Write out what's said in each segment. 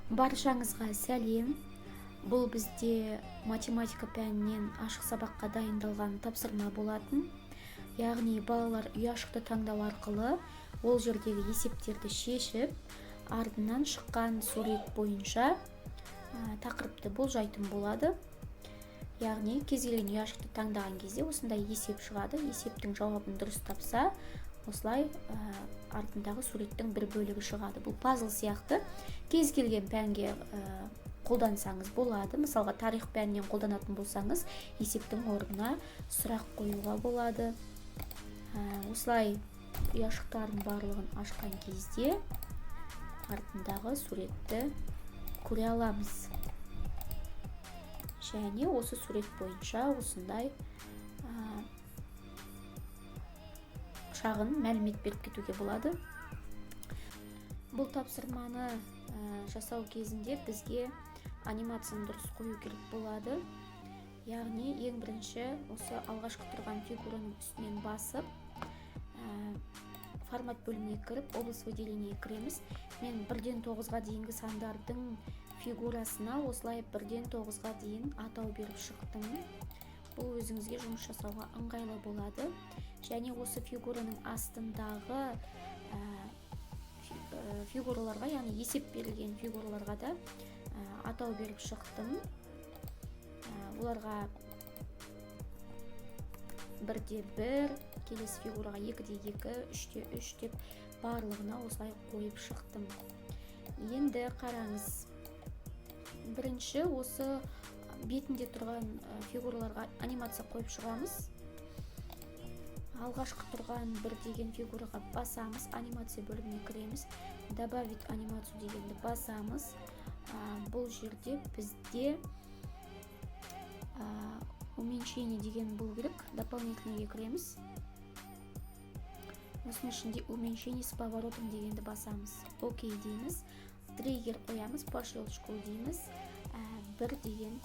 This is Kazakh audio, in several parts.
Баршаңызға сәлем! Бұл бізде математика пәнінен ашық сабаққа дайындалған тапсырма болатын. Яғни балалар ұяшықты таңдау арқылы ол жердегі есептерді шешіп, артынан шыққан сурет бойынша тақырыпты болжайтын болады. Яғни кез келген ұяшықты таңдаған кезде осындай есеп шығады. Есептің жауабын дұрыс тапса, осылай артындағы суреттің бір бөлігі шығады. Бұл пазл сияқты, кез келген пәнге қолдансаңыз болады. Мысалға, тарих пәнінен қолданатын болсаңыз, есептің орнына сұрақ қоюға болады. Осылай ұяшықтардың барлығын ашқан кезде артындағы суретті көре аламыз және осы сурет бойынша осындай шағын мәлімет беріп кетуге болады. Бұл тапсырманы жасау кезінде бізге анимацияны дұрыс қою керек болады. Яғни ең бірінші осы алғашқы тұрған фигураның үстінен басып, формат бөліміне кіріп, область выделения кіреміз. Мен 1-ден 9-ға дейінгі сандардың фигурасына осылай 1-ден 9-ға дейін атау беріп шықтым. Бұл өзіңізге жұмыс жасауға ыңғайлы болады. Және осы фигураның астындағы фигураларға, яғни есеп берілген фигураларға да атау беріп шықтым. Оларға 1-де 1, келесі фигураға 2-де 2, 3-те 3 деп барлығына осылай қойып шықтым. Енді қараңыз, бірінші осы бетінде тұрған фигураларға анимация қойып шығамыз. Алғашқы тұрған 1 деген фигураға басамыз, анимация бөліміне кіреміз, добавить анимацию дегенді басамыз. Бұл жерде бізде уменьшение деген болу керек. Дополнительный ге кіреміз, осының ішінде уменьшение с поворотом дегенді басамыз, окей дейміз, триггер қоямыз, по щелчку дейміз, 1 деген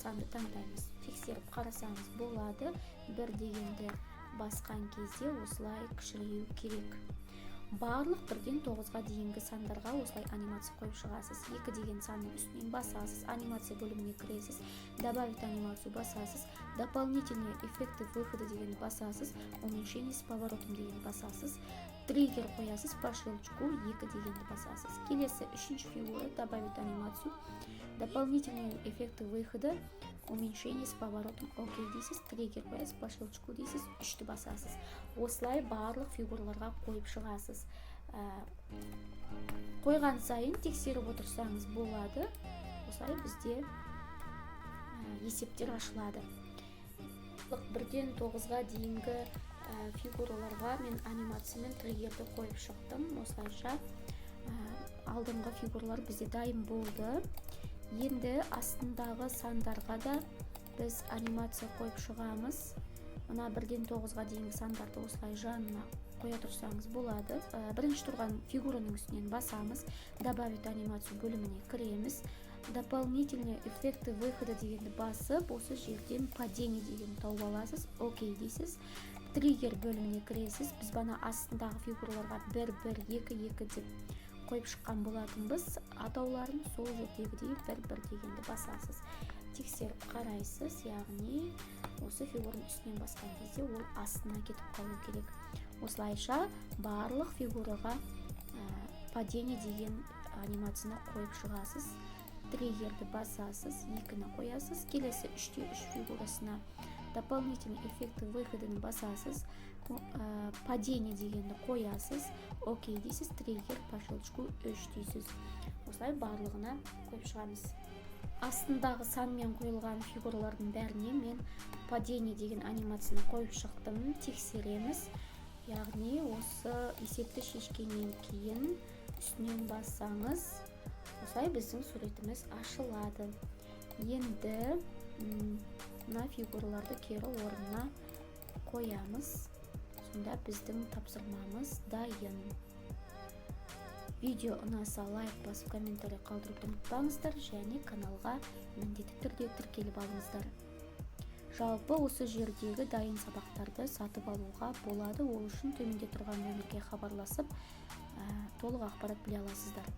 санды таңдаймыз. Тексеріп қарасаңыз болады, 1 дегенді басқан кезде осылай кішірею керек. Барлық 1-ден 9-ға дейінгі сандарға осылай анимация қойып шығасыз. 2 деген санның үстінен басасыз, анимация бөліміне кіресіз, добавить анимацию басасыз, дополнительные эффекты выхода дегенді басасыз, уменьшение с поворотом дегенді басасыз, триггер қоясыз, по щелчку 2 дегенді басасыз. Келесі үшінші фигура, добавить анимацию, дополнительные эффекты выхода, уменьшение с поворотом, окей дейсіз, триггер қоясыз, по щелчку дейсіз, 3-ті басасыз. Осылай барлық фигураларға қойып шығасыз. Қойған сайын тексеріп отырсаңыз болады. Осылай бізде есептер ашылады. 1-ден 9-ға дейінгі фигураларға мен анимация мен триггерді қойып шықтым. Осылайша алдыңғы фигуралар бізде дайын болды. Енді астындағы сандарға да біз анимация қойып шығамыз. Мына 1-ден 9-ға дейінгі сандарды осылай жанына қоя тұрсаңыз болады. Бірінші тұрған фигураның үстінен басамыз, добавить анимацию бөліміне кіреміз, дополнительные эффекты выхода дегенді басып, осы жерден падение дегенді тауып аласыз, окей дейсіз, триггер бөліміне кіресіз. Біз бана астындағы фигураларға 1, 1, 2, 2 деп қойып шыққан болатынбыз атауларын. Сол жердегідей 1, 1 дегенді басасыз, тексеріп қарайсыз. Яғни осы фигураның үстінен басқан кезде ол астына кетіп қалу керек. Осылайша барлық фигураға падение деген анимацияны қойып шығасыз, триггерді басасыз, 2-ні қоясыз. Келесі 3-те 3 фигурасына дополнительный эффекты выхода ны басасыз, падение дегенді қоясыз, окей дейсіз, триггер по щелчку 3 дейсіз. Осылай барлығына қойып шығамыз. Астындағы санмен қойылған фигуралардың бәріне мен падение деген анимацияны қойып шықтым. Тексереміз. Яғни осы есепті шешкеннен кейін үстінен бассаңыз, осылай біздің суретіміз ашылады. Енді мына фигураларды кері орнына қоямыз. Сонда біздің тапсырмамыз дайын. Видео ұнаса, лайк басып, комментарий қалдыруды ұмытпаңыздар және каналға міндетті түрде тіркеліп алыңыздар. Жалпы осы жердегі дайын сабақтарды сатып алуға болады. Ол үшін төменде тұрған нөмірге хабарласып, толық ақпарат біле аласыздар.